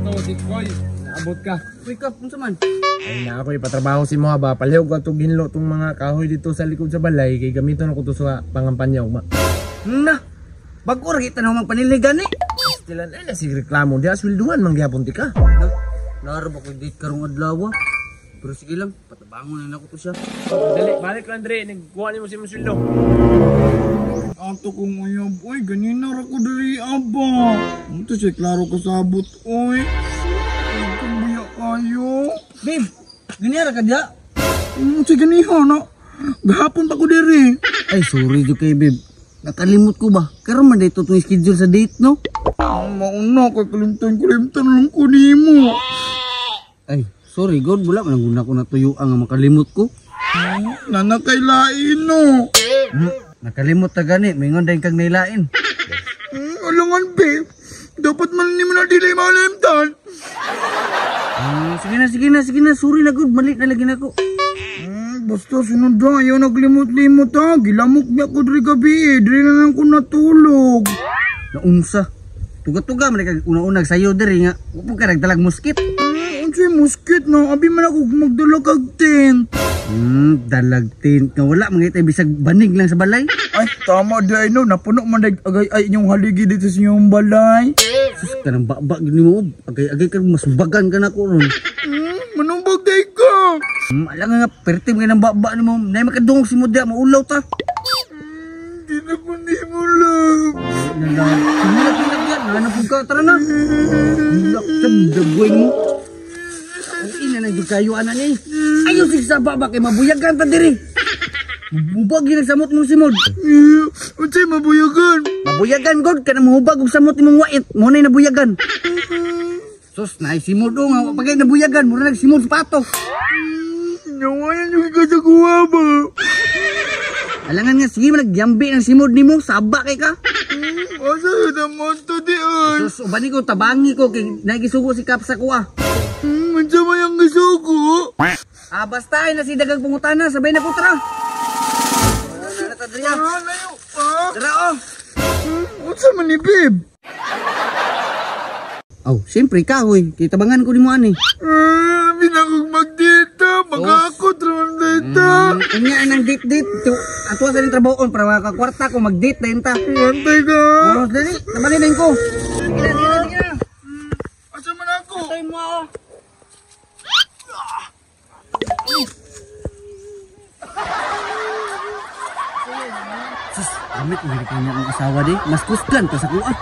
Sakto si Koy. Naabot ka. Uy, Kap, unsa man? Ay na ako ipatrabaho si mo ba. Palihog ka itong ginlo itong mga kahoy dito sa likod sa balay kay gamiton ako to sa pangampanya ugma. Na. Bag-o ra kita na magpaniligan eh. Stilan ay na si reklamo diha swelduhan man gihapon ti ka. Na, naro ba ko date karong adlaw? Pero sige lang, patabangon na nako to siya. Dali, balik lang dre, nagkuha nimo si imong sweldo. Ato kong uyab, oy, ganina ra ko diri aba. Unta siya klaro kasabot, oy. Ay, kumbuya kayo. Babe, ganyan ra ka diha. Unsa ganiha na? Gahapon pa ko diri. Ay, sorry jud kay babe. Nakalimot ko ba? Karon man dito tong schedule sa date, no? Mauna kay kalimtan-kalimtan lang ko nimo. Ay, sorry God, wala man ang guna ko natuyo ang makalimot ko. Nana kay lain no. Nakalimot ta gani, mingon dayon kag nailain. Alangan babe. Dapat man nimo na dili malimtan. Sige na, sige na, sige na, sorry na God, mali na lagi nako. Basta sunod ra, ayaw naglimot-limot ha. Gilamok niya ko diri gabi eh. Diri na lang ko natulog. Naunsa. Tuga-tuga man kag una-una sayo diri nga, wa pud ka nagdalag muskit. Unsay muskit no? Abi man ako magdala kag tent. Dalag tent nga wala mga itay bisag banig lang sa balay. Ay, tama di ay no. Napuno man dag agay ay inyong haligi dito sa inyong balay. Sus ka nang baba gid nimo. Agay-agay ka masumbagan ka nako ron. Manumbag day ka. Ala nga pertim kay nang baba nimo. Nay makadungog si mo diha maulaw ta. Di na ko nimo love. Nala, sige na pinagyan, na pud ka tara na. Hilak sa dagway mo. Ang ina nang kayo ana ni. Ayo sig sa baba kay mabuyagan ta diri. Mubag gyud ang samot mong simod. Unsay mabuyagan? Mabuyagan god kana mohubag og samot imong wait, mo nay nabuyagan. Sus, naay simod o nga, wa pa kay nabuyagan, mura nagsimod sa pato. Nawayan yung kasaguwa ba? Alangan nga, sige man, nagyambi ng simod nimo, saba kay ka. Asa yun ang monto di ay? Sus, ubani ko, tabangi ko, kay nagisugo si Kap sa kuha. Unsa man ang gisugo? Ah, basta ay nasidagang pangutana, sabay na po, tara. Tara, Ah, layo pa. tara, oh. Unsa man ni babe? Oh, siyempre, kahoy, kay tabangan ko ni mo ani. Binagog magdita, magakot raman dita. Kanya ang date-date, ato sa ning trabahoon para makakwarta ko, mag-date na yun ta. Antay ka. Oh, dali, tabangin na yun ko. Sige na, sige na, sige na. Asa man ako? Tayo mo ako. Sus, gamit mo kanya ang asawa di. Mas kusgan pa sa kuha.